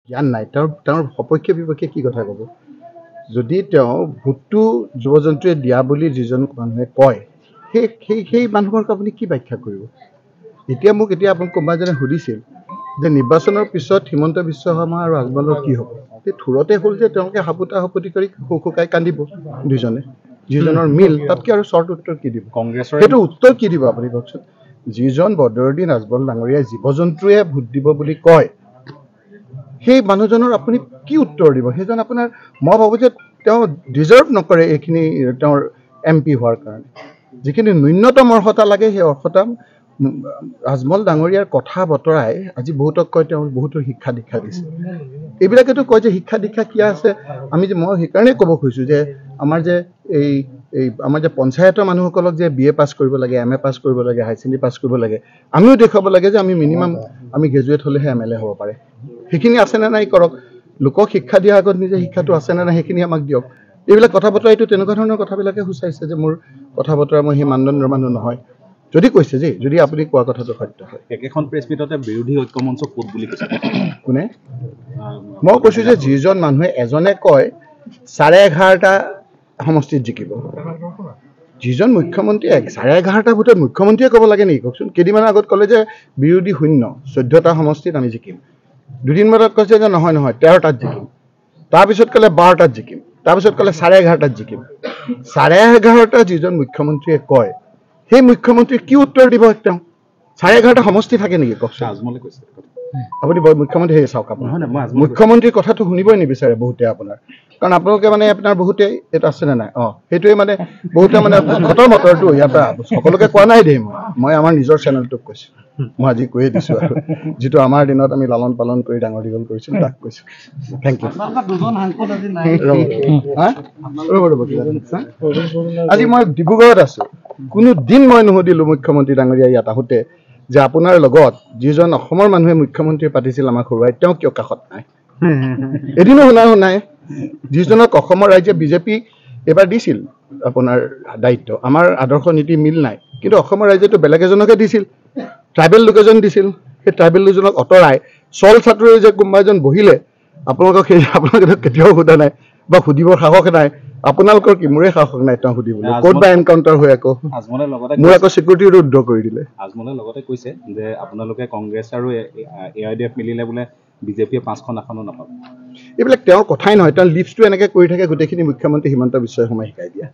জ্ঞান নাই, তেওঁৰ সপক্ষে বিপক্ষে কি কথা ক'ব? যদি তেওঁ ভোটটো জীৱ জন্তুৱে দিয়া বুলি যিজন মানুহে কয়, সেই সেই সেই মানুহক আপুনি কি ব্যাখ্যা কৰিব? এতিয়া মোক এতিয়া আপোনাক কোনোবা এজনে সুধিছিল যে নিৰ্বাচনৰ পিছত হিমন্ত বিশ্ব শৰ্মা আৰু আজমলৰ কি হ'ব? এই থোৰতে হ'ল যে তেওঁলোকে সাপোতা সাপতি কৰি শুকাই কান্দিব দুইজনে, যিজনৰ মিল, তাতকৈ আৰু চৰ্ট উত্তৰ কি দিব? কংগ্ৰেছৰ সেইটো উত্তৰ কি দিব আপুনি কওকচোন? যিজন বদৰুদ্দিন আজমল ডাঙৰীয়াই জীৱ জন্তুৱে ভোট দিব বুলি কয়, সেই মানুহজনৰ আপুনি কি উত্তৰ দিব? সেইজন আপোনাৰ, মই ভাবোঁ যে তেওঁ ডিজাৰ্ভ নকৰে এইখিনি তেওঁৰ এম পি হোৱাৰ কাৰণে। যিখিনি ন্যূনতম অৰ্হতা লাগে, সেই অৰ্হতা আজমল ডাঙৰীয়াৰ কথা বতৰাই আজি বহুতক কয় তেওঁ বহুতো শিক্ষা দীক্ষা দিছে। এইবিলাকেতো কয় যে শিক্ষা দীক্ষা কিয় আছে। আমি যে মই সেইকাৰণেই ক'ব খুজিছোঁ যে আমাৰ যে এই এই আমাৰ যে পঞ্চায়তৰ মানুহসকলক যে বি এ পাছ কৰিব লাগে, এম এ পাছ কৰিব লাগে, হাই ছেকেণ্ডেৰী পাছ কৰিব লাগে, আমিও দেখুৱাব লাগে যে আমি মিনিমাম আমি গ্ৰেজুৱেট হ'লেহে এম এল এ হ'ব পাৰে। সেইখিনি আছেনে নাই কৰক। লোকক শিক্ষা দিয়াৰ আগত নিজে শিক্ষাটো আছেনে নাই সেইখিনি আমাক দিয়ক। এইবিলাক কথা বতৰা এইটো তেনেকুৱা ধৰণৰ কথাবিলাকে সূচাইছে যে মোৰ কথা বতৰা মই সেই মানদণ্ডৰ মানুহ নহয়। যদি কৈছে যে যদি আপুনি কোৱা কথাটো সত্য হয়। একেখন প্ৰেছ মিটতে বিৰোধী ঐক্যমঞ্চ ক'ত বুলি কৈছে কোনে? মই কৈছোঁ যে যিজন মানুহে এজনে কয় 11.5টা সমষ্টিত জিকিব, যিজন মুখ্যমন্ত্ৰী 11.5টা ভোটত মুখ্যমন্ত্ৰীয়ে ক'ব লাগে নেকি কওকচোন? কেইদিনমানৰ আগত ক'লে যে বিৰোধী শূন্য, 14টা সমষ্টিত আমি জিকিম। দুদিনমানত কৈছে যে নহয় নহয় 13টাত জিকিম, তাৰপিছত ক'লে 12টাত জিকিম, তাৰপিছত ক'লে 11.5টাত জিকিম। 11.5টা যিজন মুখ্যমন্ত্ৰীয়ে কয়, সেই মুখ্যমন্ত্ৰীয়ে কি উত্তৰ দিব? তেওঁ 11.5টা সমষ্টি থাকে নেকি কওকচোন? আজমলে কৈছে আপুনি মুখ্যমন্ত্ৰী সেই চাওক, আপুনি মুখ্যমন্ত্ৰীৰ কথাটো শুনিবই নিবিচাৰে বহুতে আপোনাৰ, কাৰণ আপোনালোকে মানে আপোনাৰ বহুতে এইটো আছেনে নাই? অঁ, সেইটোৱে মানে বহুতে মানে খতৰ মতৰটো ইয়াৰ পৰা সকলোকে কোৱা নাই দেই, মই আমাৰ নিজৰ চেনেলটোক কৈছোঁ, মই আজি কৈয়ে দিছোঁ আৰু যিটো আমাৰ দিনত আমি লালন পালন কৰি ডাঙৰ দীঘল কৰিছিলোঁ তাক কৈছোঁ। Thank U. ৰ'ব ৰ'ব, আজি মই ডিব্ৰুগড়ত আছোঁ, কোনো দিন মই নুসুধিলোঁ মুখ্যমন্ত্ৰী ডাঙৰীয়া ইয়াত আহোঁতে যে আপোনাৰ লগত যিজন অসমৰ মানুহে মুখ্যমন্ত্ৰী পাতিছিল আমাক হৰুৱাই, তেওঁ কিয় কাষত নাই? এদিনো শুনা নাই। যিজনক অসমৰ ৰাইজে বিজেপি এইবাৰ দিছিল আপোনাৰ দায়িত্ব, আমাৰ আদৰ্শ নীতি মিল নাই, কিন্তু অসমৰ ৰাইজেতো বেলেগ এজনকে দিছিল, ট্ৰাইবেল লোক এজন দিছিল। সেই ট্ৰাইবেল লোকজনক আঁতৰাই চল চাতুৰে যে কোনোবা এজন বহিলে, আপোনালোকক সেই আপোনালোকে কেতিয়াও সোধা নাই বা সুধিবৰ সাহস নাই। আপোনালোকৰ কি মোৰে সাহস নাই তেওঁ সুধিবলৈ, ক'ত বা এনকাউণ্টাৰ হৈ আকৌ মোৰ আকৌ চিকিউৰিটি ৰুদ্ধ কৰি দিলে। আজমলে লগতে কৈছে যে আপোনালোকে কংগ্ৰেছ আৰু এ I D F মিলিলে বোলে বিজেপিয়ে 5খন আসনো নাপাব। এইবিলাক তেওঁৰ কথাই নহয়, তেওঁৰ লিপছটো এনেকৈ কৰি থাকে গোটেইখিনি মুখ্যমন্ত্ৰী হিমন্ত বিশ্ব শৰ্মাই শিকাই দিয়া।